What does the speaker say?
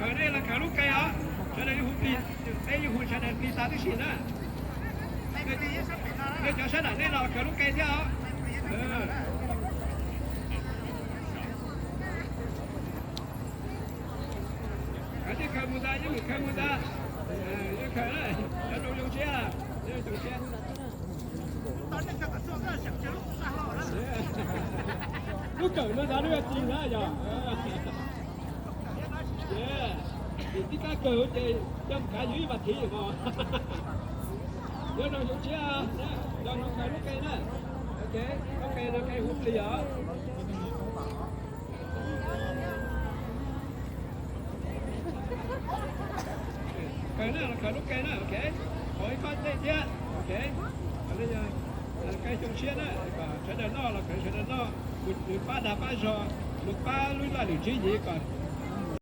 Khaws nej los khaws lub qe os, sawv daws yuav hu plig, peb yuav hu sawv daws plig tas tib si na. Nej cov sab nram nej los khaws lub qe thiab os. Khaws thiaj khaws mus ntag, yeej meem khaws mus ntag. Yeej khaws, cov zoo zoo siab, zoo siab. Lub kawm no ntag lub yog tsis na yog. Tim tib kab kawg ces coj mus kav yus ib vas thiv mos. Nyob zoo zoo siab, nyob zoo khaws lub qe na. Ok, lub qe no qe hu plig os. Khaws na, khaws lub qe na, ok. Qhov ib kob tej thiab, ok. Qe xyoo tshiab na, kom sawv daws noj los khaws sawv daws noj, mus pab dag pab zog, mus pab lub laj lwm tsib yig kom